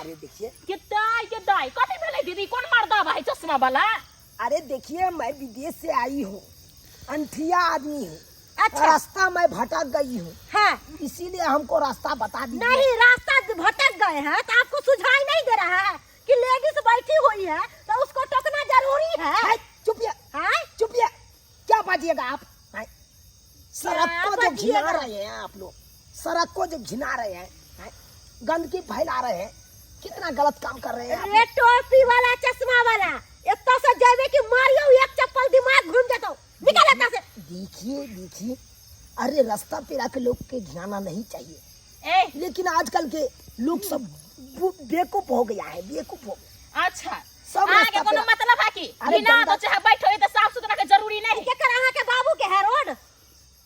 अरे देखिए। के दाई, के दाई, कथी भेलै दीदी? कोन मर्दा भाई चश्मा वाला? अरे देखिए, मैं विदेश से आई हूँ, अंठिया आदमी हूँ। अच्छा। रास्ता मैं भटक गई हूँ। हाँ। इसीलिए हमको रास्ता बता दीजिए। नहीं, रास्ता भटक गए हैं तो आपको सुझाई नहीं दे रहा है कि लेडीज बैठी हुई है तो उसको टोकना जरूरी है। हाय, चुप ये। हाँ? चुप ये, क्या बाजिएगा आप? हाय, सड़क क्या को जो बाजिएगा? घिना रहे हैं आप लोग, सड़क को जो घिना रहे हैं, हाय, गंदगी फैला रहे हैं, कितना गलत काम कर रहे हैं आप रे लोग। टोपी वाला चश्मा वाला, एत्ता से जाबे कि मारियो एक चप्पल दिमाग घूम जतो, निकल एत्ता से। देखिए देखिए, अरे रास्ता पे रख लोग के घिनाना नहीं चाहिए। ए। लेकिन आजकल के लोग सब बेवकूफ हो गया है, बेवकूफ हो गया। अच्छा। सब अहाँ रास्ता के कोनो पे मतलब है कि अरे बिना गंदा तो चाहे बैठो, ये तो साफ सुथरा के जरूरी नहीं। केकर अहाँ के बाबू के है रोड,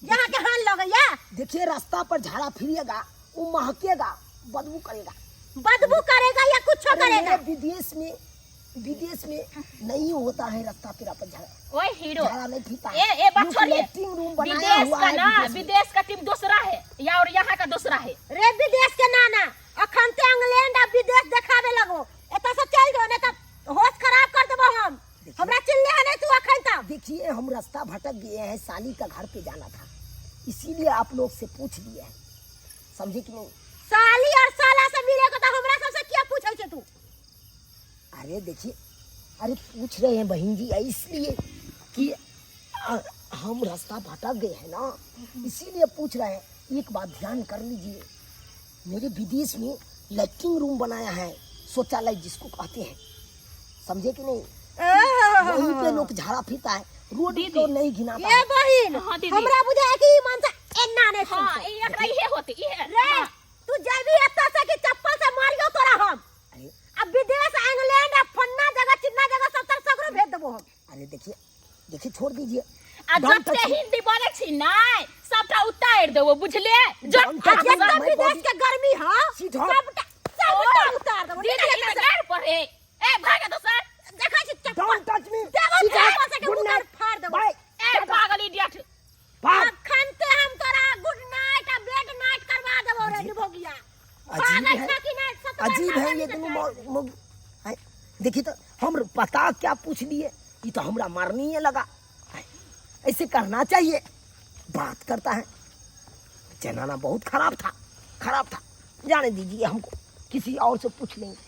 यहाँ के हाल लगैया। देखिए, रास्ता पर झाड़ा फिरिएगा, वो महकेगा, बदबू करेगा। बदबू करेगा या कुछ अरे करेगा? मेरे विदेश में नहीं होता है रास्ता पे पर झाड़ा। ओए हीरो। झाड़ा नहीं फिरता ए, है। ए, बात लोग छोड़िए। लैट्रिन रूम बनाया विदेश हुआ का है ना, विदेश में। विदेश का टीम दूसरा है या और यहाँ का दूसरा है। रे विदेश के नाना, अखन ते इंग्लैंड आ विदेश देखावे लगो, एतऽ से चल जो, नहीं तो होश खराब कर देबो हम। देखिए। हमरा चिल्ले है नहीं तू अखन तक। देखिए, हम रास्ता भटक गए हैं, साली का घर पे जाना था, इसीलिए आप लोग से पूछ लिए हैं, समझे कि नहीं? साली और साला से मिले को तो हमरा सबसे क्या पूछै छे तू? अरे देखिए, अरे पूछ रहे हैं बहन जी इसलिए कि हम रास्ता भटक गए हैं ना, इसीलिए पूछ रहे हैं। एक बात ध्यान कर लीजिए, मेरे विदेश में लैट्रिन रूम बनाया है, शौचालय जिसको कहते हैं, समझे कि नहीं? वहीं पे लोग झाड़ा फिरता है, रोड दीदी। को नहीं घिनाता ए है। बहिन, हाँ, दीदी। हमरा बुझाय कि ई मनसा एना नहीं हाँ, सुनतै। ई एकरा इहे होते, इहे। रे, हाँ। तू जेबी एतऽ से कि चप्पल से मारियो तोरा हम। अरे। अब विदेश, इंग्लैंड आ फन्ना जगह चिन्ना जगह सब तरफ सगरो भेज देबो हम। अरे देखिए, देखिए, छोड़ दीजिए। आ Don't जते touch me. Hindi बोले छी नाय, सबटा उतार देबो, बुझलिए? जब Don't touch me. आ जते My विदेश body. के गर्मी ह, Sit down. सबटा उतार देबो। दीदी, निकल ई एतऽ तऽ से। गारि पढ़े। ए, भागे तो सर। देखै छी चप्पल। Don't touch me. देबो Sit down. चप्पल से के Good उतार night. फाड़ देबो। Bye. ए, पागल इडियट। भाग। अखन ते हम तोरा गुड नाइट आ बेड नाइट करवा देबो रे निभोगिया। अजीब पागल है। छा कि नहीं? सतवा अजीब है पागल ये से दोनों ट्राई। हैं? देखिए तो हम पता क्या पूछ लिए, ये तो हमरा मारनी है लगा। हैं? ऐसे करना चाहिए, बात करता है। जनाना बहुत खराब था, खराब था। जाने दीजिए हमको, किसी और से पूछ लेंगे।